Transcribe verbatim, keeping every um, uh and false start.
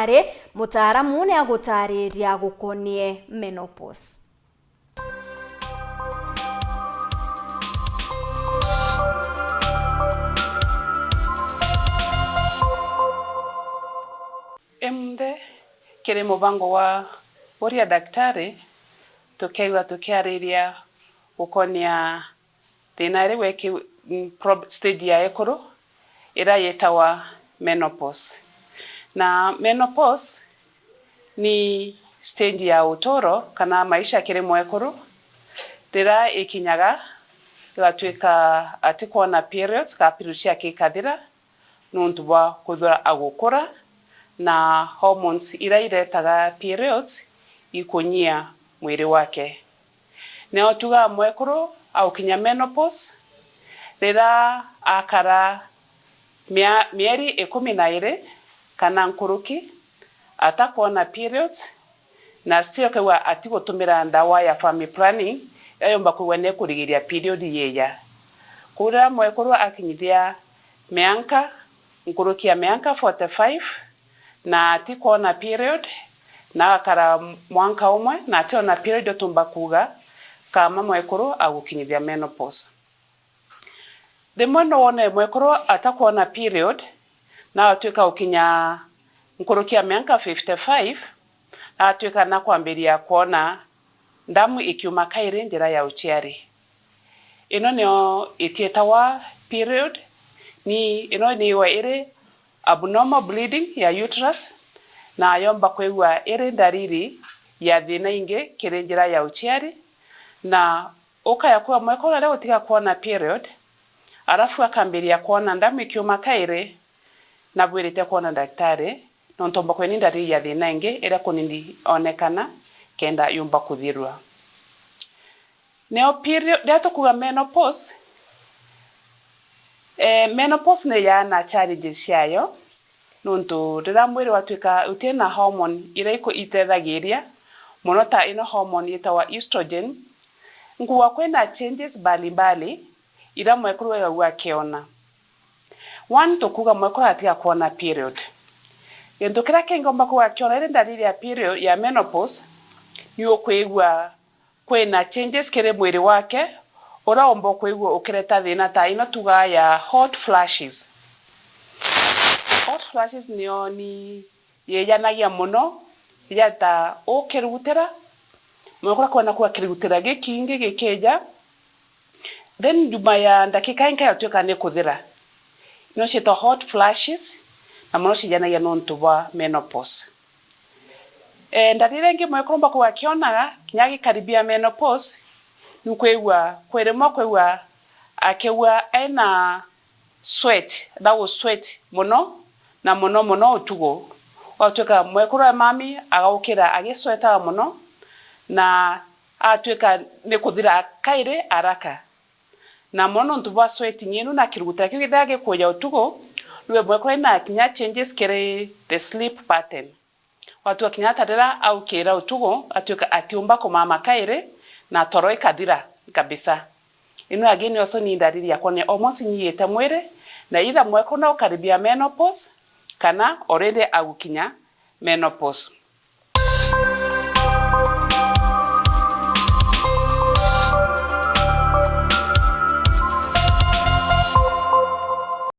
Ri, mutaaramu ni agutariria gukonie menopause. Imunthe kiri mubango wa Uria Daktari, tukeigua tukiariria gukonia thina iria gweki, mm, prob-, stage ya ekuru iria yitawa menopause. Na menopause ni stage ya uturo kana maisha kiri mwekuru, riria ikinyaga igatuika atikwona periods, ka periods ciake ikathira, nontu bwa kwithirwa agukura, na hormones iria iretaga periods ikunyia mwiri wake. Nio tugaa mwekuru aukinya menopause, riria akara mia-, mieri ikumi na iri kana nkuruki atakwona periods, na still ukaigua atigutumira ndawa ya family planning, iria yumba kwigua ni ikurigiria period yija. Kwou riria mwekuru akinyithia mianka, nkuruki ya mianka forty-five, na atikwona period, na agakara mwanka umwe na ationa period, utumba kuuga kama mwekuru agukinyithia menopause. Rimwe no wone mwekuru atakwona period, na agatuika gukinya nkuruki ya mianka fifty-five, na agatuika na kwambiria kwona ndamu ikiuma kairi njira ya uciari. Ino nio itiitawa period, ni ino niwe iri abnormal bleeding ya uterus, na yomba kwigua iri ndariri ya thina ingi kiri njira ya uciari, na ukaya kwigua mwekuru aria gutiga kwona period, arafu akambiria kwona ndamu ikiuma kairi, na bwirite kwona ndaktari, nontu omba kwigua ni ndariri ya thina ingi iria kunini onekana kenda yumba kuthirua. Nio period, riria tukuuga menopause, eh, menopause ni yaana challenges ciayo, nontu riria mwiri watuika utina hormone iria iku-, itethagiria mono, ta ino hormone yitawa estrogen, nkuuga kwina changes mbalimbali iria mwekuru egagua akiona. One, tukuuga mwekuru atiga kwona period. Gintu kiria kingi umba kwigua akiona iri ndariri ya period, ya menopause, ni ukwigua kwina changes kiri mwiri wake, uria umba kwigua ukireta thina ta ino tugaa ya hot flashes. Hot flashes nio ni yijanagia mono, yeta ukirugutira, mwekuru akwona kwigua kirugutira gikingi gikija, then nyuma ya ndakika ingi yatuika ni kuthira. Nio ciitwa hot flashes, na mono cijanagia nontu bwa menopause. Eh, ndariri ingi mwekuru umba kwigua akionaga kinya agikaribia menopause, ni kwigua, kwi rimwe kwigua akigua ena sweat, na gu sweat mono, na mono mono utuku. Gwatuika mwekuru e mami agaukira agiswetaga mono, na atuika ni kuthira kairi haraka. Na mono nontu bwa sweating inu na kirugutira kiu githaa gikuja utuku, niwe mwekuru ena kinya changes kiri the sleep pattern. Watua kinya ta riria aukira utuku, atuika atiumba kumama kairi, na toro ikathira kabisa. Ino again also ni ndariri ya kwonania hormones inyiite mwiri, na either mwekuru naukaribia menopause, kana already agukinya menopause.